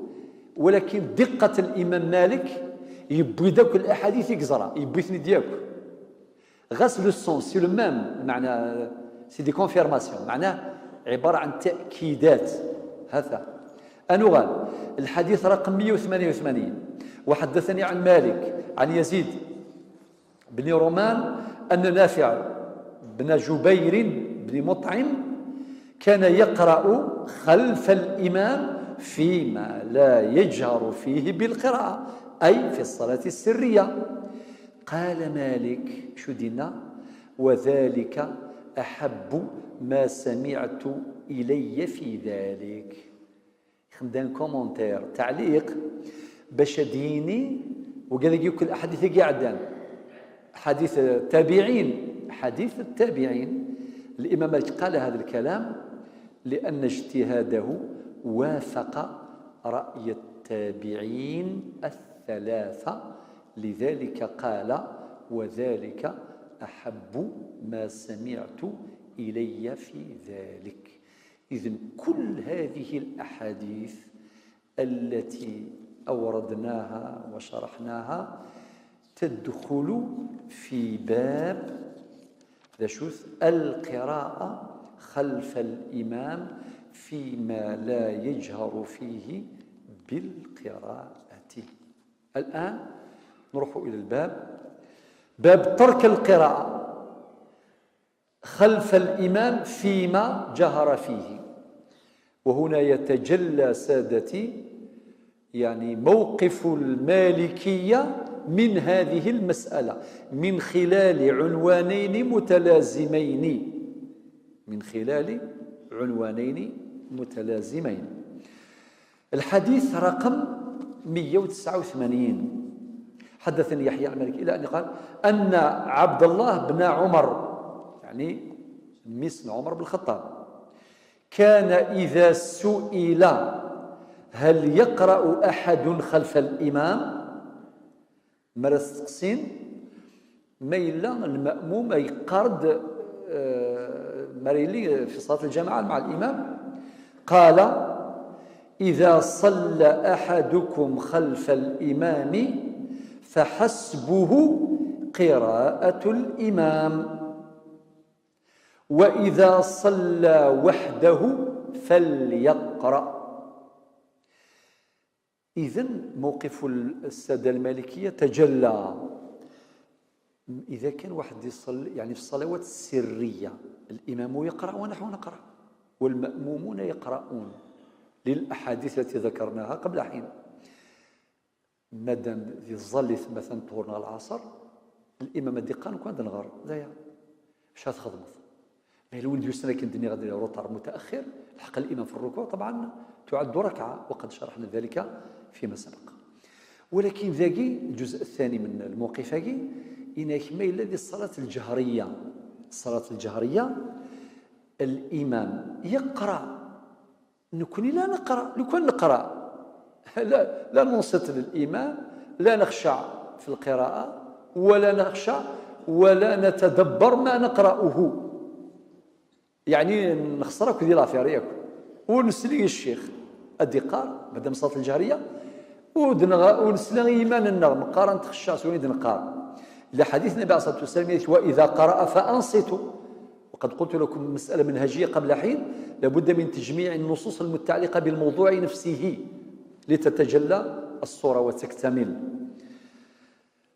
ولكن دقة الإمام مالك يبوي داك الأحاديث يقزرها، يبوي ثني ديالك. غاس لو سونس سي لو ميم، معنى سي دي كونفيرماسيون، معناه عبارة عن تأكيدات. هذا أنوغال الحديث رقم مية وثمانية وثمانين. وحدثني عن مالك عن يزيد بن رومان أن نافع بن جبير بن مطعم كان يقرأ خلف الإمام فيما لا يجهر فيه بالقراءة، أي في الصلاة السرية. قال مالك، شو دينا؟ وذلك أحب ما سمعت إلي في ذلك. خدام كومونتير، تعليق، باش ديني، وقال لك يمكن الأحاديث اللي قاعدين. حديث التابعين، حديث التابعين. الإمام مالك قال هذا الكلام لأن اجتهاده وافق رأي التابعين الثلاثة، لذلك قال: "وذلك أحب ما سمعت إلي في ذلك". إذن كل هذه الأحاديث التي أوردناها وشرحناها تدخل في باب ذا شوث القراءة خلف الإمام فيما لا يجهر فيه بالقراءة. الآن نروح إلى الباب، باب ترك القراءة خلف الإمام فيما جهر فيه. وهنا يتجلى سادتي يعني موقف المالكية من هذه المسألة من خلال عنوانين متلازمين، من خلال عنوانين متلازمين. الحديث رقم مية وتسعة وثمانين. حدثني يحيى عن مالك إلى أن قال أن عبد الله بن عمر، يعني ميس عمر بن الخطاب، كان إذا سئل: "هل يقرأ أحد خلف الإمام؟" مرة ستقسين ما إلا المأموم يقرد، آه، مريلي في صلاة الجماعة مع الإمام. قال: "إذا صلى أحدكم خلف الإمام فحسبه قراءة الإمام، وإذا صلى وحده فليقرأ". إذن موقف السادة المالكية تجلى. إذا كان واحد يصلي يعني في الصلوات السرية، الإمام يقرأ ونحن نقرأ والمأمومون يقرؤون للأحاديث التي ذكرناها قبل حين. مادام ذي الظل مثلا طورنا العصر، الإمام دي قال كون نغر دايا، اش هتخدمت؟ Ayen win d-yusan akken d-nniɣ ad iruṭar mutaaxir, lḥeq l'imam fi rrukuɛ, ṭabɛan, tuɛaddu rakɛa, wa qad cerḥna dalika fima sabaq. Walakin dagi, lǧuz ttani min lmawqif-agi, yenna-ak ma yella di ṣṣalat lǧehriya, ṣṣalat lǧehriya, l'imam yeqra, nekkni la neqra, lukan neqra, la, la nunṣit l'imam, la nexcaɛ fi lqira'a, wala nexcaɛ, wala natadabbar ma neqra'uhu. Yeɛni nexṣer akk di l'affaire yakk. Ur nesli i ccix ad d-iqqar, madam ṣṣalat lǧehriya, ur d-neɣ-, ur nesli i yiman-nneɣ, meqqar ad nexcaɛ s wayen i d-neqqar. Lḥadit n Nnbi عليه الصلاة والسلام, وإذا قرأ فأنصتوا. وقد قلت لكم مسألة منهجية قبل حين، لابد من تجميع النصوص المتعلقة بالموضوع نفسه لتتجلى الصورة وتكتمل.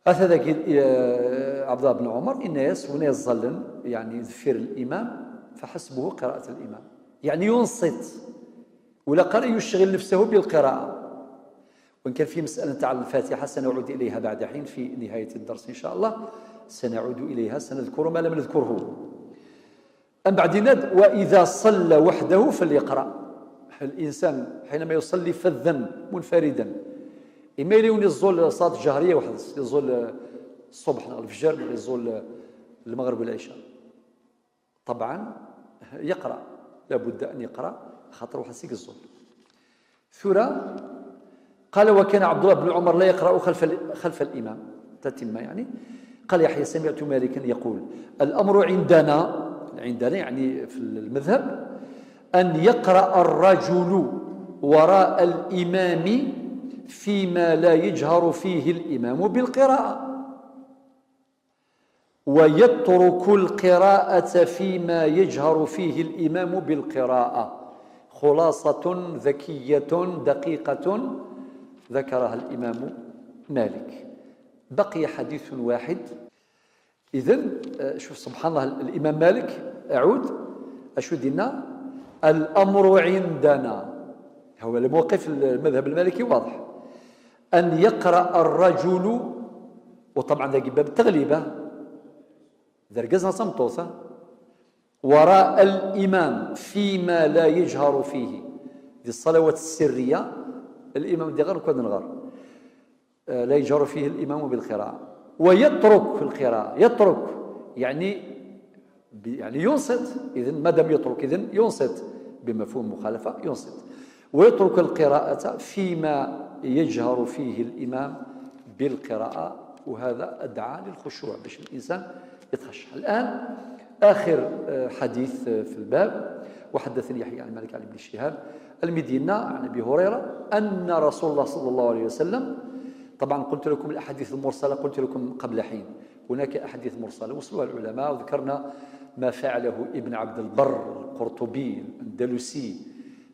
Ata dagi, eh, Ɛebdullah ben Ɛumer, yenna-yas, win yeẓẓallen, yeɛni deffir l'imam, فحسبه قراءة الإمام. يعني ينصت. ولا قال يشغل نفسه بالقراءة. وإن كان في مسألة تاع الفاتحة سنعود إليها بعد حين في نهاية الدرس إن شاء الله، سنعود إليها، سنذكر ما لم نذكره. أم بعد يناد: وإذا صلى وحده فليقرأ. الإنسان حينما يصلي فذا منفردا، إما يلي يزول صلاة جهرية وحده، يزول الصبح ولا الفجر، ولا يزول المغرب والعشاء، طبعا يقرأ، لابد أن يقرأ، خاطر واحد سيك الزول. ثورة قال: وكان عبد الله بن عمر لا يقرأ خلف ال-، خلف الإمام. تتمة يعني. قال يحيى: سمعت مالكا يقول: الأمر عندنا، عندنا يعني في المذهب، أن يقرأ الرجل وراء الإمام فيما لا يجهر فيه الإمام بالقراءة، ويترك القراءة فيما يجهر فيه الإمام بالقراءة. خلاصة ذكية دقيقة ذكرها الإمام مالك. بقي حديث واحد. إذن، آه، شوف سبحان الله، الإمام مالك، أعود، أشو دينا؟ الأمر عندنا، هو الموقف المذهب المالكي واضح، أن يقرأ الرجل، وطبعا ذاك باب التغليبة، ذا رجزنا سمطوسة، وراء الإمام فيما لا يجهر فيه، دي الصلوات السرية، الإمام دي غير كون غير، آه، لا يجهر فيه الإمام بالقراءة، ويترك القراءة، يترك يعني ب-، يعني ينصت، إذن ما دام يترك، إذن ينصت بمفهوم المخالفة، ينصت، ويترك القراءة فيما يجهر فيه الإمام بالقراءة، وهذا أدعى للخشوع باش الإنسان يتخشع. الآن آخر، آه، حديث، آه، في الباب. وحدثني يحيى عن مالك عن ابن شهاب المدينة عن أبي هريرة أن رسول الله صلى الله عليه وسلم، طبعا قلت لكم الأحاديث المرسلة، قلت لكم قبل حين، هناك أحاديث مرسلة وصلوها العلماء، وذكرنا ما فعله ابن عبد البر القرطبي الأندلسي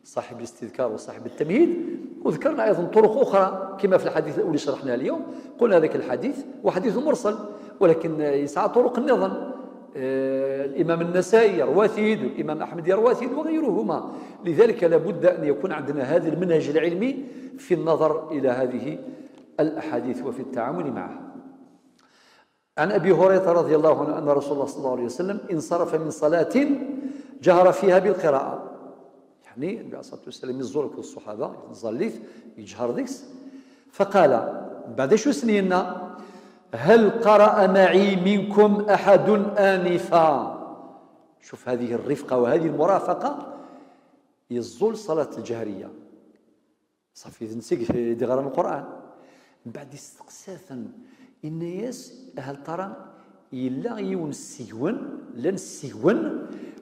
صاحب الاستذكار وصاحب التمهيد، وذكرنا أيضا طرق أخرى كما في الحديث الأول شرحناه اليوم، قلنا هذاك الحديث وحديث مرسل، ولكن يسعى طرق النظم. آه، الإمام النسائي يروى ثيد، والإمام أحمد يروى ثيد، وغيرهما. لذلك لابد أن يكون عندنا هذا المنهج العلمي في النظر إلى هذه الأحاديث وفي التعامل معها. عن أبي هريرة رضي الله عنه أن رسول الله صلى الله عليه وسلم انصرف من صلاة جهر فيها بالقراءة. يعني النبي عليه الصلاة والسلام يزور كل الصحابة، يزليت، يجهر ذيكس. فقال، بعد شو سنينا: هل قرأ معي منكم أحد آنفا؟ شوف هذه الرفقة وهذه المرافقة، يزول صلاة الجهرية. صافي، d netta i d-yeɣran Lqur'an. Mbeɛd isteqsa-ten, yenna-yas: "Hal tara yella yiwen seg-wen, llan seg-wen,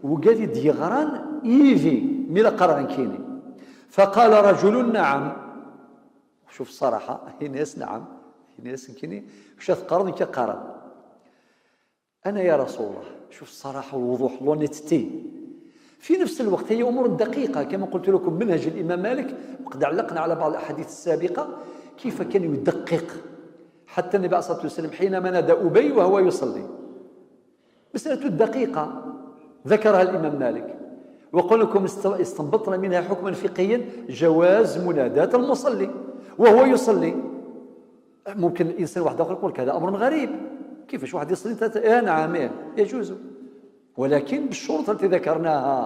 wigad i d-yeɣran yid-i, mi la qqareɣ nekkini?" فقال رجل: "نعم." شوف الصراحة، yenna-yas: "نعم." Yenna-yas: "Nekkini, kečč ad teqqareḍ, nekk ad qqareɣ." أنا يا رسول الله، شوف الصراحة والوضوح، l'honnêteté. في نفس الوقت هي أمور دقيقة، كما قلت لكم منهج الإمام مالك، وقد علقنا على بعض الأحاديث السابقة كيف كان يدقق. حتى النبي عليه الصلاة والسلام حينما نادى أبي وهو يصلي، مسألة الدقيقة ذكرها الإمام مالك، وقل لكم است-، استنبطنا منها حكما فقهيا جواز مناداة المصلي وهو يصلي. ممكن الإنسان واحد آخر يقول لك: "هذا أمر غريب، كيفاش واحد يصلي ثلاثة؟" إيه، نعم، إيه، يجوز. ولكن بالشروط التي ذكرناها،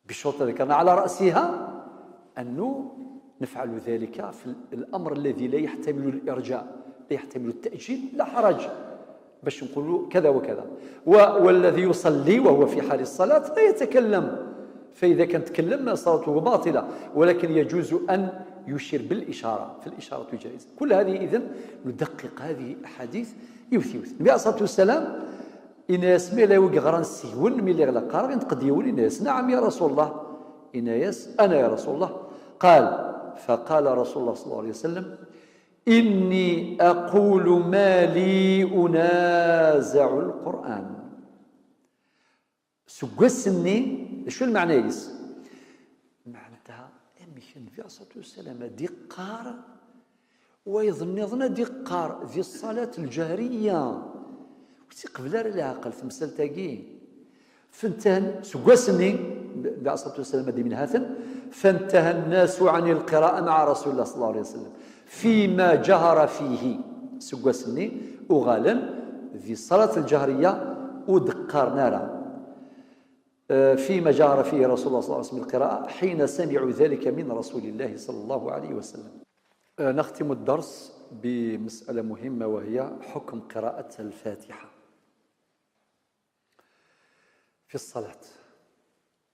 بالشروط التي ذكرنا على رأسها أنه نفعل ذلك في الأمر الذي لا يحتمل الإرجاء، لا يحتمل التأجيل، لا حرج، باش نقولوا كذا وكذا. و-، والذي يصلي وهو في حال الصلاة لا يتكلم، فإذا كان تكلم صلاته باطلة، ولكن يجوز أن يشير بالإشارة، فالإشارة جائزة. كل هذه إذن ندقق هذه الأحاديث يوث يوث. النبي عليه الصلاة والسلام إناس ميلا وقغران سيون ميلي غلا قارغ انت قد يولي ناس: "نعم يا رسول الله". إناس: "أنا يا رسول الله". قال، فقال رسول الله صلى الله عليه وسلم: "إني أقول ما لي أنازع القرآن". Seg wass-nni, d acu lmeɛna-is? Meɛntaha, amek Nnbi alayhi ṣṣalatu wassalam ad iqqar, wayeḍ nniḍen ad iqqar di ṣṣalat lǧahriya? Ur tt-iqbel ara leɛqel temsalt-agi. Fentahan, seg wass-nni, Nnbi alayhi ṣṣalatu wassalam ad d-imenhaten, فانتهى الناس عن القراءة مع رسول الله صلى الله عليه وسلم فيما جهر فيه. Seg wass-nni, uɣalen di ṣṣalat lǧahriya ur d-qqaren ara. آه، فيما جهر فيه رسول الله صلى الله عليه وسلم القراءة حين سمعوا ذلك من رسول الله صلى الله عليه وسلم. آه، نختم الدرس بمسألة مهمة، وهي حكم قراءة الفاتحة في الصلاة.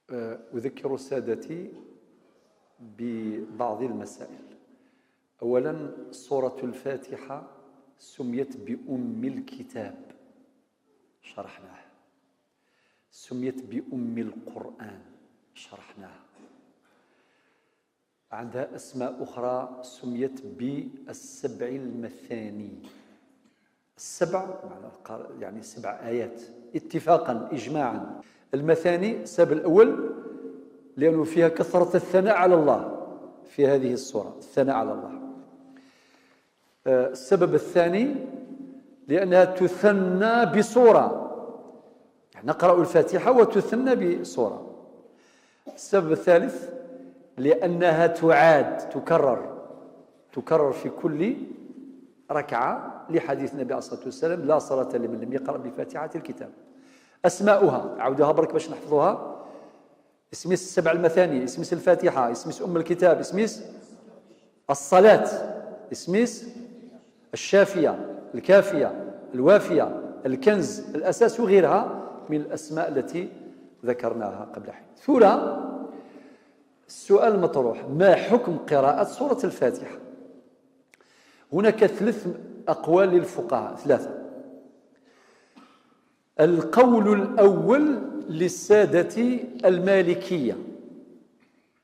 آه، أذكر سادتي ببعض المسائل. أولا، سورة الفاتحة سميت بأم الكتاب، شرحناه. سميت بأم القرآن، شرحناها. عندها أسماء أخرى، سميت بالسبع المثاني. السبع، معنى القر-، يعني سبع آيات، اتفاقا، إجماعا. المثاني، السبب الأول، لأنه فيها كثرة الثناء على الله في هذه السورة، الثناء على الله. آه، السبب الثاني لأنها تثنى بسورة، يعني نقرأ الفاتحة وتثنى بسورة. السبب الثالث لأنها تعاد، تكرر، تكرر في كل ركعة، لحديث النبي عليه الصلاة والسلام: "لا صلاة لمن لم يقرأ بفاتحة الكتاب". أسماؤها، عاودوها برك باش نحفظوها. اسميس السبع المثاني، اسميس الفاتحة، اسميس أم الكتاب، اسميس الصلاة، اسميس الشافية، الكافية، الوافية، الكنز، الأساس وغيرها من الأسماء التي ذكرناها قبل حين. ثورة، السؤال المطروح: ما حكم قراءة سورة الفاتحة؟ هناك ثلاث أقوال للفقهاء، ثلاثة. القول الأول للسادة المالكية،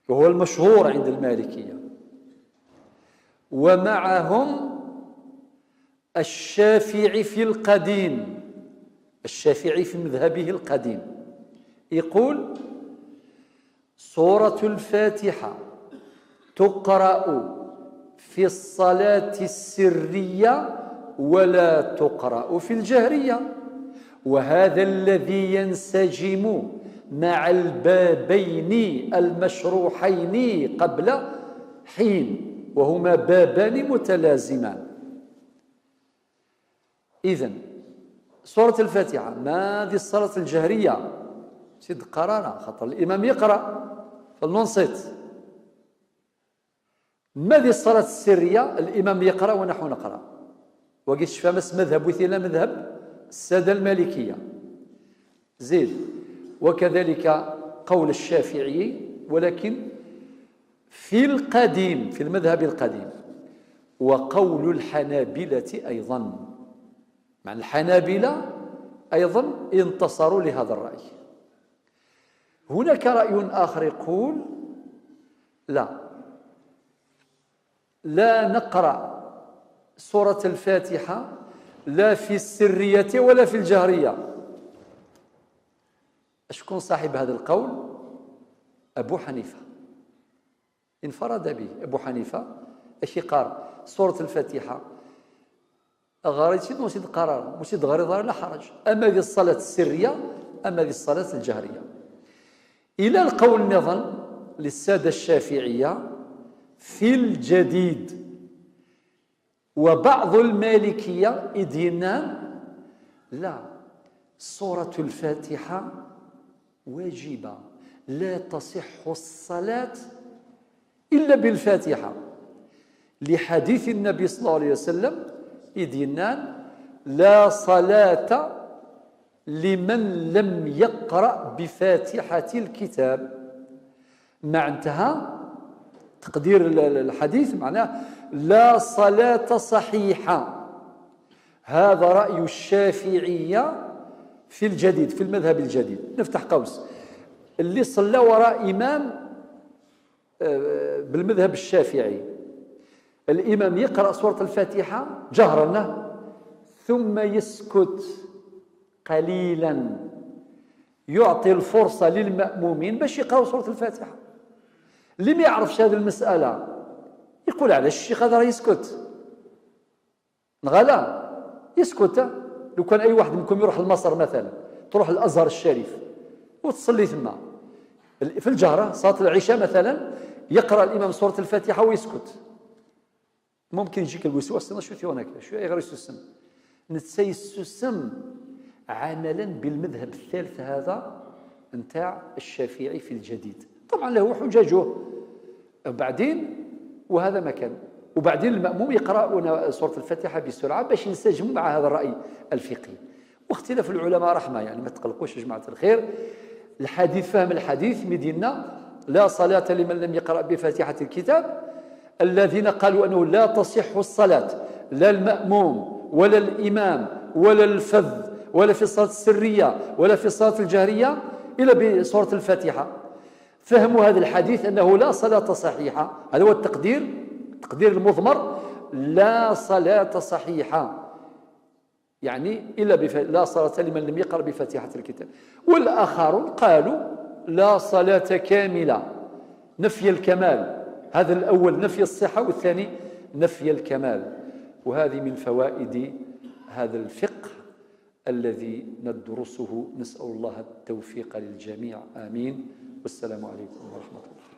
وهو المشهور عند المالكية، ومعهم الشافعي في القديم، الشافعي في مذهبه القديم يقول: سورة الفاتحة تقرأ في الصلاة السرية ولا تقرأ في الجهرية، وهذا الذي ينسجم مع البابين المشروحين قبل حين، وهما بابان متلازمان. إذن سورة الفاتحة، ما دي الصلاة الجهرية؟ سيد قرارة، خاطر الإمام يقرأ، فلننصت. ما دي الصلاة السرية؟ الإمام يقرأ ونحن نقرأ. وقيت شفا مس مذهب وثيلا مذهب السادة المالكية. زيد، وكذلك قول الشافعي، ولكن في القديم، في المذهب القديم، وقول الحنابلة أيضا. مع الحنابلة أيضا انتصروا لهذا الرأي. هناك رأي آخر يقول: لا، لا نقرأ سورة الفاتحة لا في السرية ولا في الجهرية. شكون صاحب هذا القول؟ أبو حنيفة، انفرد به أبو حنيفة. أشي قار سورة الفاتحة غاري سيد وسيد قرار، وسيد غاري ضار لا حرج. أما ذي الصلاة السرية، أما ذي الصلاة الجهرية. إلى القول نظن للسادة الشافعية في الجديد، وبعض المالكية إدينان لا، سورة الفاتحة واجبة، لا تصح الصلاة إلا بالفاتحة، لحديث النبي صلى الله عليه وسلم إذ ينان: لا صلاة لمن لم يقرأ بفاتحة الكتاب. معناتها تقدير ال-، ال-، الحديث معناه: لا صلاة صحيحة. هذا رأي الشافعية في الجديد، في المذهب الجديد، نفتح قوس، اللي صلى وراء إمام، آه، بالمذهب الشافعي، الإمام يقرأ سورة الفاتحة جهرا ثم يسكت قليلا، يعطي الفرصة للمأمومين باش يقراو سورة الفاتحة. اللي ما يعرفش هذه المسألة يقول: "علاش الشيخ هذا راه يسكت؟" نغالا يسكت. لو كان أي واحد منكم يروح لمصر مثلا، تروح الأزهر الشريف وتصلي ثم في الجهرة صلاة العشاء مثلا، يقرأ الإمام سورة الفاتحة ويسكت، ممكن يجيك الوسواس، "أنا شو ثيونك، شو غير يسوسم؟" نتسا يسوسم عملا بالمذهب الثالث هذا نتاع الشافعي في الجديد. طبعا له حججه. بعدين، وهذا ما كان. وبعدين المأموم يقرأون سورة الفاتحة بسرعة باش ينسجموا مع هذا الرأي الفقهي. واختلاف العلماء رحمة، يعني ما تقلقوش يا جماعة الخير. الحديث، فهم الحديث مدينة: "لا صلاة لمن لم يقرأ بفاتحة الكتاب". الذين قالوا أنه لا تصح الصلاة، لا المأموم ولا الإمام ولا الفذ، ولا في الصلاة السرية ولا في الصلاة الجهرية، إلا بسورة الفاتحة، فهموا هذا الحديث أنه لا صلاة صحيحة. هذا هو التقدير، التقدير المضمر: "لا صلاة صحيحة"، يعني إلا بف-، "لا صلاة لمن لم يقرأ بفاتحة الكتاب". والآخرون قالوا: "لا صلاة كاملة"، نفي الكمال. هذا الأول نفي الصحة، والثاني نفي الكمال. وهذه من فوائد هذا الفقه الذي ندرسه. نسأل الله التوفيق للجميع، آمين. والسلام عليكم ورحمة الله.